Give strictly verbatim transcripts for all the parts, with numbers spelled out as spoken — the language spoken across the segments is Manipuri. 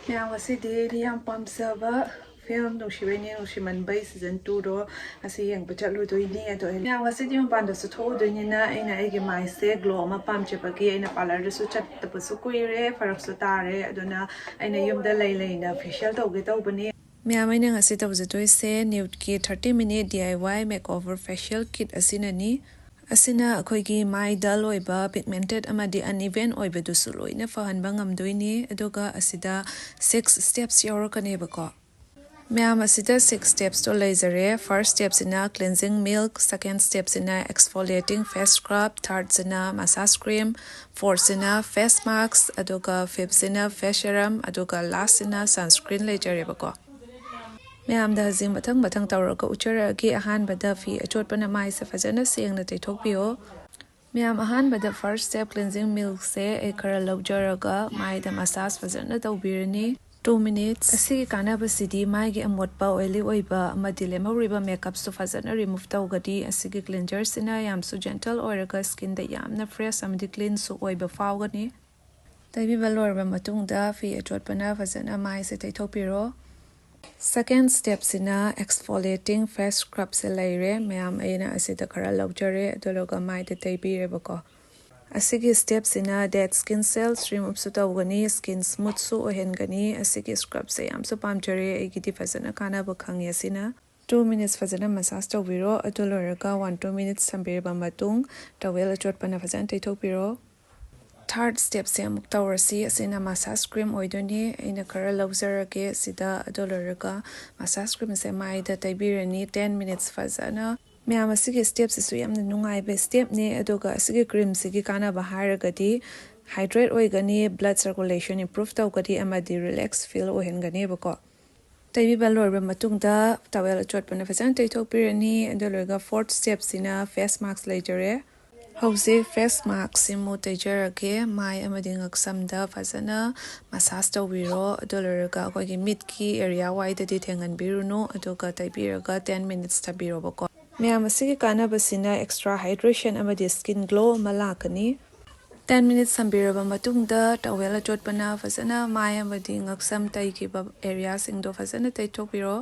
ꯃꯌꯥꯝ, ꯉꯁꯤꯗꯤ ꯑꯩꯅ ꯌꯥꯝ ꯄꯥꯝꯖꯕ ꯐꯤꯂꯝ ꯅꯨꯡꯁꯤꯕꯩꯅꯦ ꯅꯨꯡꯁꯤꯃꯟꯕꯩ ꯁꯤꯖꯟ ꯇꯨꯗꯣ ꯑꯁꯤ ꯌꯦꯡꯕ ꯆꯠꯂꯨꯗꯣꯏꯅꯦ꯫ ꯑꯗꯣ ꯑꯩ ꯃꯌꯥꯝ, ꯉꯁꯤꯗꯤ ꯃꯄꯥꯟꯗꯁꯨ ꯊꯣꯛꯎꯗꯣꯏꯅꯤꯅ ꯑꯩꯅ ꯑꯩꯒꯤ ꯃꯥꯏꯁꯦ ꯒ꯭ꯂꯣ ꯑꯃ ꯄꯥꯝꯖꯕꯒꯤ ꯑꯩꯅ ꯄꯥꯔꯂꯔꯗꯁꯨ ꯆꯠꯇꯕꯁꯨ ꯀꯨꯏꯔꯦ, ꯐꯔꯛꯁꯨ ꯇꯥꯔꯦ꯫ ꯑꯗꯨꯅ ꯑꯩꯅ ꯌꯨꯝꯗ ꯂꯩ ꯂꯩꯅ ꯐꯦꯁꯤꯌꯦꯜ ꯇꯧꯒꯦ ꯇꯧꯕꯅꯦ꯫ ꯃꯌꯥꯝ, ꯑꯩꯅ ꯉꯁꯤ ꯇꯧꯖꯗꯣꯏꯁꯦ ꯅ꯭ꯌꯨꯠꯀꯤ thirty minute D I Y makeover facial kit ꯑꯁꯤꯅꯅꯤ꯫ ꯑꯁꯤꯅ ꯑꯩꯈꯣꯏꯒꯤ ꯃꯥꯏ ꯗꯜ ꯑꯣꯏꯕ, ꯄꯤꯒꯃꯦꯟꯇꯦꯠ ꯑꯃꯗꯤ ꯑꯟꯏꯚꯦꯟ ꯑꯣꯏꯕꯗꯨꯁꯨ ꯂꯣꯏꯅ ꯐꯍꯟꯕ ꯉꯝꯗꯣꯏꯅꯤ꯫ ꯑꯗꯨꯒ ꯑꯁꯤꯗ ꯁꯤꯛꯁ ꯁ꯭ꯇꯦꯞꯁ ꯌꯥꯎꯔꯛꯀꯅꯦꯕꯀꯣ꯫ ꯃꯌꯥꯝ, ꯑꯁꯤꯗ ꯁꯤꯛꯁ ꯁ꯭ꯇꯦꯞꯁꯇꯣ ꯂꯩꯖꯔꯦ꯫ ꯐꯥꯔꯁ ꯁ꯭ꯇꯦꯞꯁꯤꯅ ꯀ꯭ꯂꯤꯟꯖꯤꯡ ꯃꯤꯜꯛ, ꯁꯦꯀꯦꯟ ꯁ꯭ꯇꯦꯞꯁꯤꯅ ꯑꯦꯛꯁꯐꯣꯂꯤꯌꯦꯇꯤꯡ ꯐꯦꯁ ꯁ꯭ꯀ꯭ꯔꯕ, ꯊꯥꯔꯠꯁꯤꯅ ꯃꯁꯥꯖ ꯀ꯭ꯔꯤꯝ, ꯐꯣꯔꯠꯁꯤꯅ ꯐꯦꯁ ꯃꯥꯁꯛ, ꯑꯗꯨꯒ ꯐꯤꯐꯁꯤꯅ ꯐꯦꯁ ꯁꯦꯔꯝ, ꯑꯗꯨꯒ ꯂꯥꯁꯁꯤꯅ ꯁꯟꯁꯀ꯭ꯔꯤꯟ ꯂꯩꯖꯔꯦꯕꯀꯣ꯫ ꯃꯌꯥꯝꯗ ꯍꯧꯖꯤꯛ ꯃꯊꯪ ꯃꯊꯪ ꯇꯧꯔꯒ ꯎꯠꯆꯔꯛꯑꯒꯦ꯫ ꯑꯍꯥꯟꯕꯗ ꯐꯤ ꯑꯆꯣꯠꯄꯅ ꯃꯥꯏꯁꯦ ꯐꯖꯅ ꯁꯦꯡꯅ ꯇꯩꯊꯣꯛꯄꯤꯌꯣ꯫ ꯃꯌꯥꯝ, ꯑꯍꯥꯟꯕꯗ ꯐꯥꯔꯁ ꯁ꯭ꯇꯦꯞ ꯀ꯭ꯂꯤꯟꯖꯤꯡ ꯃꯤꯜꯛꯁꯦ ꯑꯩ ꯈꯔ ꯂꯧꯖꯔꯒ ꯃꯥꯏꯗ ꯃꯁꯥꯖ ꯐꯖꯅ ꯇꯧꯕꯤꯔꯅꯤ꯫ Two minutes. ꯑꯁꯤꯒꯤ ꯀꯥꯟꯅꯕꯁꯤꯗꯤ ꯃꯥꯏꯒꯤ ꯑꯃꯣꯠꯄ, ꯑꯣꯏꯂꯤ ꯑꯣꯏꯕ ꯑꯃꯗꯤ ꯂꯦꯝꯍꯧꯔꯤꯕ ꯃꯦꯀꯞꯁꯨ ꯐꯖꯅ ꯔꯤꯃꯨꯚ ꯇꯧꯒꯅꯤ꯫ ꯑꯁꯤꯒꯤ ꯀ꯭ꯂꯤꯟꯖꯔꯁꯤꯅ ꯌꯥꯝꯁꯨ ꯖꯦꯟꯇꯜ ꯑꯣꯏꯔꯒ ꯁ꯭ꯀꯤꯟꯗ ꯌꯥꯝꯅ ꯐ꯭ꯔꯦꯁ ꯑꯃꯗꯤ ꯀ꯭ꯂꯤꯟꯁꯨ ꯑꯣꯏꯕ ꯐꯥꯎꯒꯅꯤ꯫ ꯇꯩꯕꯤꯕ ꯂꯣꯏꯔꯕ ꯃꯇꯨꯡꯗ ꯐꯤ ꯑꯆꯣꯠꯄꯅ ꯐꯖꯅ ꯃꯥꯏꯁꯦ ꯇꯩꯊꯣꯛꯄꯤꯔꯣ꯫ ꯁꯦꯀꯦꯟ ꯁ꯭ꯇꯦꯞꯁꯤꯅ ꯑꯦꯛꯁꯐꯣꯂꯤꯌꯦꯇꯤꯡ ꯐꯦꯁ ꯁ꯭ꯀ꯭ꯔꯕꯁꯦ ꯂꯩꯔꯦ꯫ ꯃꯌꯥꯝ, ꯑꯩꯅ ꯑꯁꯤꯗ ꯈꯔ ꯂꯧꯖꯔꯦ, ꯑꯗꯨꯗꯨꯒ ꯃꯥꯏꯗ ꯇꯩꯕꯤꯔꯦꯕꯀꯣ꯫ ꯑꯁꯤꯒꯤ ꯁ꯭ꯇꯦꯞꯁꯤꯅ ꯗꯦꯠ ꯁ꯭ꯀꯤꯟ ꯁꯦꯜꯁ ꯔꯤꯃꯨꯚꯁꯨ ꯇꯧꯒꯅꯤ, ꯁ꯭ꯀꯤꯟ ꯁ꯭ꯃꯨꯠꯁꯨ ꯑꯣꯏꯍꯟꯒꯅꯤ꯫ ꯑꯁꯤꯒꯤ ꯁ꯭ꯀ꯭ꯔꯕꯁꯦ ꯌꯥꯝꯁꯨ ꯄꯥꯝꯖꯔꯦ, ꯑꯩꯒꯤꯗꯤ ꯐꯖꯅ ꯀꯥꯟꯅꯕ ꯈꯪꯉꯦ ꯑꯁꯤꯅ꯫ ꯇꯨ ꯃꯤꯅꯤꯠꯁ ꯐꯖꯅ ꯃꯁꯥꯖ ꯇꯧꯕꯤꯔꯣ꯫ ꯑꯗꯨ ꯂꯣꯏꯔꯒ ꯋꯥꯟ ꯇꯨ ꯃꯤꯅꯤꯠꯁ ꯊꯝꯕꯤꯔꯕ ꯃꯇꯨꯡ ꯇꯋꯦꯜ ꯑꯆꯣꯠꯄꯅ ꯐꯖꯅ ꯇꯩꯊꯣꯛꯄꯤꯔꯣ꯫ ꯊꯥꯔꯠ ꯁ꯭ꯇꯦꯞꯁꯦ ꯑꯃꯨꯛ ꯇꯧꯔꯁꯤ꯫ ꯑꯁꯤꯅ ꯃꯁꯥꯖ ꯀ꯭ꯔꯤꯝ ꯑꯣꯏꯗꯣꯏꯅꯤ꯫ ꯑꯩꯅ ꯈꯔ ꯂꯧꯖꯔꯒꯦ ꯁꯤꯗ꯫ ꯑꯗꯨ ꯂꯣꯏꯔꯒ ꯃꯁꯥꯖ ꯀ꯭ꯔꯤꯝꯁꯦ ꯃꯥꯏꯗ ꯇꯩꯕꯤꯔꯅꯤ꯫ ꯇꯦꯟ ꯃꯤꯅꯤꯠꯁ ꯐꯖꯅ꯫ ꯃꯌꯥꯝ, ꯑꯁꯤꯒꯤ ꯁ꯭ꯇꯦꯞꯁꯤꯁꯨ ꯌꯥꯝꯅ ꯅꯨꯡꯉꯥꯏꯕ ꯁ꯭ꯇꯦꯞꯅꯤ꯫ ꯑꯗꯨꯒ ꯑꯁꯤꯒꯤ ꯀ꯭ꯔꯤꯝꯁꯤꯒꯤ ꯀꯥꯟꯅꯕ ꯍꯥꯏꯔꯒꯗꯤ ꯍꯥꯏꯗ꯭ꯔꯦꯠ ꯑꯣꯏꯒꯅꯤ, ꯕ꯭ꯂꯗ ꯁꯔꯀꯨꯂꯦꯁꯟ ꯏꯝꯄ꯭ꯔꯨꯚ ꯇꯧꯒꯅꯤ, ꯑꯃꯗꯤ ꯔꯤꯂꯦꯛꯁ ꯐꯤꯜ ꯑꯣꯏꯍꯟꯒꯅꯦꯕꯀꯣ꯫ ꯇꯩꯕꯤꯕ ꯂꯣꯏꯔꯕ ꯃꯇꯨꯡꯗ ꯇꯋꯦꯜ ꯑꯆꯣꯠꯄꯅ ꯐꯖꯅ ꯇꯩꯊꯣꯛꯄꯤꯔꯅꯤ꯫ ꯑꯗꯨ ꯂꯣꯏꯔꯒ ꯐꯣꯔꯠ ꯁ꯭ꯇꯦꯞꯁꯤꯅ ꯐꯦꯁ ꯃꯥꯁꯛ ꯂꯩꯖꯔꯦ꯫ ꯍꯧꯖꯤꯛ ꯐꯦꯁ ꯃꯥꯁꯛꯁꯤꯃꯨꯛ ꯇꯩꯖꯔꯒꯦ꯫ ꯃꯥꯏ ꯑꯃꯗꯤ ꯉꯛꯁꯝꯗ ꯐꯖꯅ ꯃꯁꯥꯖ ꯇꯧꯕꯤꯔꯣ꯫ ꯑꯗꯨ ꯂꯣꯏꯔꯒ ꯑꯩꯈꯣꯏꯒꯤ ꯃꯤꯠꯀꯤ ꯑꯦꯔꯤꯌꯥ ꯋꯥꯏꯗꯗꯤ ꯊꯦꯡꯍꯟꯕꯤꯔꯨꯅꯨ, ꯑꯗꯨꯒ ꯇꯩꯕꯤꯔꯒ ꯇꯦꯟ ꯃꯤꯅꯤꯠꯁ ꯊꯝꯕꯤꯔꯣꯕꯀꯣ꯫ ꯃꯌꯥꯝ, ꯑꯁꯤꯒꯤ ꯀꯥꯟꯅꯕꯁꯤꯅ ꯑꯦꯛꯁꯇ꯭ꯔꯥ ꯍꯥꯏꯗ꯭ꯔꯦꯁꯟ ꯑꯃꯗꯤ ꯁ꯭ꯀꯤꯟ ꯒ꯭ꯂꯣ ꯑꯃ ꯂꯥꯛꯀꯅꯤ꯫ Ten minutes ꯊꯝꯕꯤꯔꯕ ꯃꯇꯨꯡꯗ towel ꯑꯆꯣꯠꯄꯅ ꯐꯖꯅ ꯃꯥꯏ ꯑꯃꯗꯤ ꯉꯛꯁꯝ ꯇꯩꯈꯤꯕ areaꯁꯤꯡꯗꯣ ꯐꯖꯅ ꯇꯩꯊꯣꯛꯄꯤꯔꯣ꯫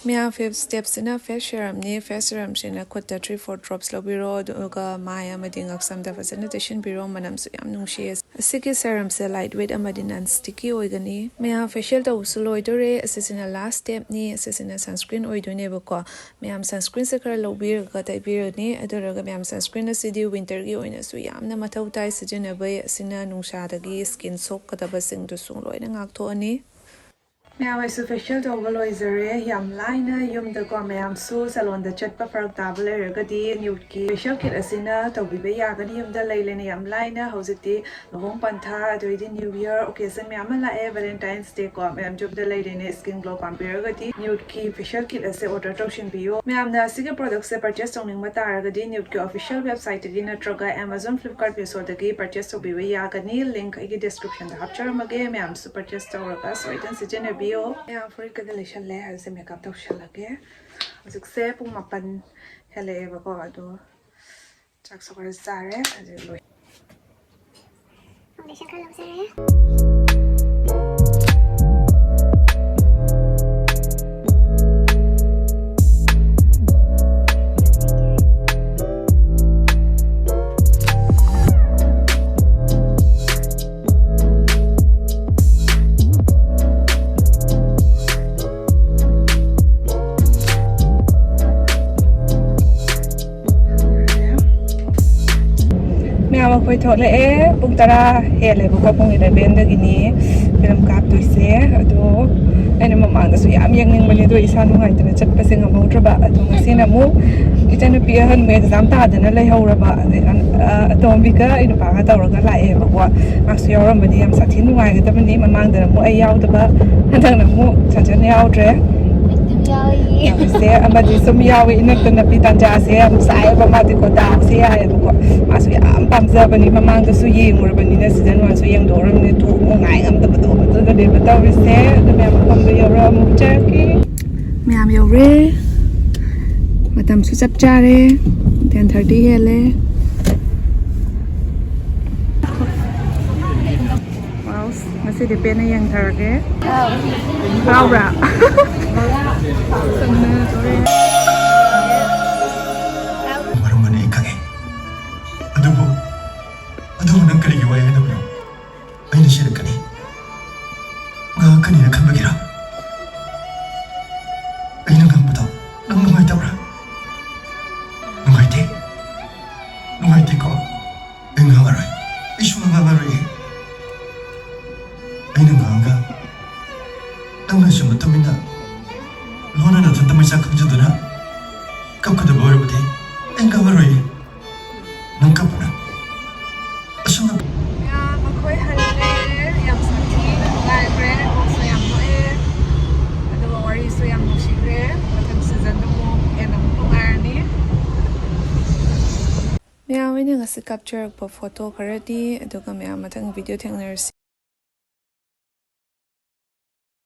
ꯃꯌꯥꯝ, fifth stepꯁꯤꯅ face serumꯅꯤ꯫ Face serumꯁꯤꯅ ꯈꯨꯠꯇ three four drops ꯂꯧꯕꯤꯔꯣ, ꯑꯗꯨꯒ ꯃꯥꯏ ꯑꯃꯗꯤ ꯉꯛꯁꯝꯗ ꯐꯖꯅ ꯇꯩꯁꯤꯟꯕꯤꯔꯣ꯫ ꯃꯅꯝꯁꯨ ꯌꯥꯝ ꯅꯨꯡꯁꯤꯌꯦ꯫ ꯑꯁꯤꯒꯤ serumꯁꯦ light weight ꯑꯃꯗꯤ non sticky ꯑꯣꯏꯒꯅꯤ꯫ ꯃꯌꯥꯝ, facial ꯇꯧꯕꯁꯨ ꯂꯣꯏꯗꯣꯔꯦ꯫ ꯑꯁꯤꯁꯤꯅ last stepꯅꯤ꯫ ꯑꯁꯤꯁꯤꯅ sunscreen ꯑꯣꯏꯗꯣꯏꯅꯦꯕꯀꯣ꯫ ꯃꯌꯥꯝ, sunscreenꯁꯦ ꯈꯔ ꯂꯧꯕꯤꯔꯒ ꯇꯩꯕꯤꯔꯅꯤ꯫ ꯑꯗꯨ ꯂꯣꯏꯔꯒ ꯃꯌꯥꯝ, sunscreen ꯑꯁꯤꯗꯤ winterꯒꯤ ꯑꯣꯏꯅꯁꯨ ꯌꯥꯝꯅ ꯃꯊꯧ ꯇꯥꯏ ꯁꯤꯖꯤꯟꯅꯕ꯫ ꯑꯁꯤꯅ ꯅꯨꯡꯁꯥꯗꯒꯤ skin ꯁꯣꯛꯀꯗꯕꯁꯤꯡꯗꯨꯁꯨ ꯂꯣꯏꯅ ꯉꯥꯛꯊꯣꯛꯑꯅꯤ꯫ ꯃꯌꯥꯝ, ꯑꯩꯁꯨ facial ꯇꯧꯕ ꯂꯣꯏꯖꯔꯦ꯫ ꯌꯥꯝ ꯂꯥꯏꯅ ꯌꯨꯝꯗꯀꯣ ꯃꯌꯥꯝꯁꯨ salonꯗ ꯆꯠꯄ ꯐꯔꯛ ꯇꯥꯕ ꯂꯩꯔꯒꯗꯤ nudeꯀꯤ facial kit ꯑꯁꯤꯅ ꯇꯧꯕꯤꯕ ꯌꯥꯒꯅꯤ꯫ ꯌꯨꯝꯗ ꯂꯩ ꯂꯩꯅ ꯌꯥꯝ ꯂꯥꯏꯅ꯫ ꯍꯧꯖꯤꯛꯇꯤ ꯂꯨꯍꯣꯡ ꯄꯟꯊꯥ, ꯑꯗꯩꯗꯤ new year occasion ꯃꯌꯥꯝ ꯑꯃ ꯂꯥꯛꯑꯦ, Valentine's Day ꯀꯣ꯫ ꯃꯌꯥꯝ ꯌꯨꯝꯗ ꯂꯩ ꯂꯩꯅ skin glow ꯄꯥꯝꯕꯤꯔꯒꯗꯤ nudeꯀꯤ facial kit ꯑꯁꯦ order ꯇꯧꯁꯤꯟꯕꯤꯌꯨ꯫ ꯃꯌꯥꯝꯅ ꯑꯁꯤꯒꯤ productꯁꯦ purchase ꯇꯧꯅꯤꯡꯕ ꯇꯥꯔꯒꯗꯤ nudeꯀꯤ official websiteꯇꯒꯤ ꯅꯠꯇ꯭ꯔꯒ Amazon, Flipkart, Meeshoꯗꯒꯤ purchase ꯇꯧꯕꯤꯕ ꯌꯥꯒꯅꯤ꯫ Link ꯑꯩꯒꯤ descriptionꯗ ꯍꯥꯞꯆꯔꯝꯃꯒꯦ꯫ ꯃꯌꯥꯝꯁꯨ purchase ꯇꯧꯔꯒ ꯁꯣꯏꯗꯅ ꯁꯤꯖꯤꯟꯅꯕꯤꯌꯣ꯫ ꯃꯌꯥꯝ, ꯐꯨꯔꯤꯠꯀꯗꯤ ꯂꯩꯁꯜꯂꯦ꯫ ꯍꯧꯖꯤꯛꯁꯦ makeup ꯇꯧꯁꯜꯂꯒꯦ꯫ ꯍꯧꯖꯤꯛꯁꯦ ꯄꯨꯡ ꯃꯥꯄꯟ ꯍꯦꯜꯂꯛꯑꯦꯕꯀꯣ꯫ ꯑꯗꯣ ꯆꯥꯛꯁꯨ ꯈꯔ ꯆꯥꯔꯦ꯫ ꯍꯧꯖꯤꯛ ꯂꯣꯏ꯫ Foundation ꯈꯔ ꯂꯧꯖꯔꯦ꯫ ꯃꯌꯥꯝ, ꯑꯩꯈꯣꯏ ꯊꯣꯛꯂꯛꯑꯦ꯫ ꯄꯨꯡ ꯇꯔꯥ ꯍꯦꯜꯂꯦꯕꯀꯣ, ꯄꯨꯡ elevenꯗꯒꯤꯅꯤ film ꯀꯥꯞꯇꯣꯏꯁꯦ꯫ ꯑꯗꯣ ꯑꯩꯅ ꯃꯃꯥꯡꯗꯁꯨ ꯌꯥꯝ ꯌꯦꯡꯅꯤꯡꯕꯅꯦ, ꯑꯗꯣ ꯏꯁꯥ ꯅꯨꯡꯉꯥꯏꯇꯅ ꯆꯠꯄꯁꯦ ꯉꯝꯍꯧꯗ꯭ꯔꯕ꯫ ꯑꯗꯣ ꯉꯁꯤꯅ ꯑꯃꯨꯛ ꯏꯆꯟꯅꯨꯄꯤ ꯑꯍꯟ exam ꯇꯥꯗꯅ ꯂꯩꯍꯧꯔꯕ꯫ ꯑꯗꯩ ꯑꯟ-, ꯑ, ꯑꯇꯣꯝꯕꯤꯒ ꯑꯩ ꯅꯨꯄꯥꯒ ꯇꯧꯔꯒ ꯂꯥꯛꯑꯦꯕꯀꯣ꯫ ꯃꯥꯁꯨ ꯌꯥꯎꯔꯝꯕꯗꯤ ꯌꯥꯝ ꯁꯥꯊꯤ ꯅꯨꯡꯉꯥꯏꯒꯗꯕꯅꯤ꯫ ꯃꯃꯥꯡꯗꯅ ꯑꯃꯨꯛ ꯑꯩ ꯌꯥꯎꯗꯕ, ꯍꯟꯗꯛꯅ ꯑꯃꯨꯛ ꯁꯥꯖꯟ ꯌꯥꯎꯗ꯭ꯔꯦ꯫ ꯑꯗꯨꯝ ꯌꯥꯎꯏꯌꯦ꯫ ꯇꯧꯔꯤꯁꯦ ꯑꯃꯗꯤ ꯁꯨꯝ ꯌꯥꯎꯏ, ꯏꯅꯛꯇ ꯅꯞꯄꯤ꯫ ꯇꯥꯟꯖꯥꯁꯦ ꯌꯥꯝ ꯆꯥꯏꯌꯦꯕ, ꯃꯥꯗꯤꯀꯣ ꯗꯥꯎꯁꯦ ꯌꯥꯏꯌꯦꯕꯀꯣ꯫ ꯃꯥꯁꯨ ꯌꯥꯝ ꯄꯥꯝꯖꯕꯅꯤ, ꯃꯃꯥꯡꯗꯁꯨ ꯌꯦꯡꯉꯨꯔꯕꯅꯤꯅ season oneꯁꯨ ꯌꯦꯡꯗꯣꯛꯎꯔꯕꯅꯤꯅ ꯇꯣꯛꯄ ꯉꯥꯏ ꯉꯝꯗꯕꯗꯣ ꯑꯗꯨꯒꯅꯦꯕ ꯇꯧꯔꯤꯁꯦ꯫ ꯑꯗꯨ ꯃꯌꯥꯝ ꯃꯐꯝꯗꯣ ꯌꯧꯔꯒ ꯑꯃꯨꯛ ꯆꯠꯀꯦ꯫ ꯃꯌꯥꯝ ꯌꯧꯔꯦ, ꯃꯇꯝꯁꯨ ꯆꯞ ꯆꯥꯔꯦ, ten thirty ꯍꯦꯜꯂꯦ꯫ ꯁꯤꯗꯤ ꯄꯦꯟꯅ ꯌꯦꯡꯊꯔꯒꯦ꯫ ꯍꯔꯥꯎꯕ꯭ꯔꯥ? ꯃꯔꯝ ꯑꯣꯏꯅ ꯑꯩ ꯈꯪꯉꯦ꯫ ꯑꯗꯨꯕꯨ, ꯑꯗꯨꯕꯨ ꯅꯪ ꯀꯔꯤꯒꯤ ꯋꯥꯏ ꯍꯥꯏꯗꯕꯅꯣ? ꯑꯩꯅ ꯁꯤꯔꯛꯀꯅꯤ, ꯉꯥꯡꯉꯛꯀꯅꯤꯅ ꯈꯟꯕꯒꯤꯔ? ꯑꯩꯅ ꯉꯥꯡꯕꯗꯣ ꯅꯪ ꯅꯨꯡꯉꯥꯏꯇꯕ꯭ꯔꯥ? ꯅꯨꯡꯉꯥꯏꯇꯦ? ꯅꯨꯡꯉꯥꯏꯇꯦꯀꯣ? ꯑꯩ ꯉꯥꯡꯉꯔꯣꯏ꯫ ꯑꯩ ꯁꯨꯡꯉꯥꯡ ꯉꯥꯡꯉꯔꯣꯏꯌꯦ꯫ ꯑꯩꯅ ꯉꯥꯡꯉꯒ ꯅꯪꯅ ꯑꯁꯨꯝꯅ ꯇꯨꯃꯤꯟꯅ ꯂꯣꯟꯅ ꯅꯊꯟꯇ ꯃꯩꯆꯥꯛ ꯈꯪꯖꯗꯨꯅ ꯀꯞꯀꯗꯕ ꯑꯣꯏꯔꯕꯗꯤ ꯑꯩ ꯉꯥꯡꯉꯔꯣꯏꯌꯦ꯫ ꯅꯪ ꯀꯞꯄꯨꯔꯥ? ꯑꯁꯨꯝꯅ ꯌꯥ, ꯃꯈꯣꯏ ꯍꯜꯂꯦ꯫ ꯌꯥꯝ ꯁꯥꯊꯤ, ꯅꯨꯡꯉꯥꯏꯈ꯭ꯔꯦ, ꯅꯣꯛꯁꯨ ꯌꯥꯝ ꯅꯣꯛꯑꯦ, ꯑꯗꯨꯒ ꯋꯥꯔꯤꯁꯨ ꯌꯥꯝ ꯅꯨꯡꯁꯤꯈ꯭ꯔꯦ꯫ ꯃꯊꯪ ꯁꯤꯖꯟꯗ ꯑꯃꯨꯛ ꯍꯦꯟꯅ ꯑꯃꯨꯛ ꯅꯨꯡꯉꯥꯏꯔꯅꯤ꯫ ꯃꯌꯥꯝ ꯑꯩꯅ ꯉꯁꯤ ꯀꯥꯞꯆꯔꯛꯄ ꯐꯣꯇꯣ ꯈꯔꯗꯤ, ꯑꯗꯨꯒ ꯃꯌꯥꯝ ꯃꯊꯪ ꯚꯤꯗꯤꯑꯣ ꯊꯦꯡꯅꯔꯁꯤ꯫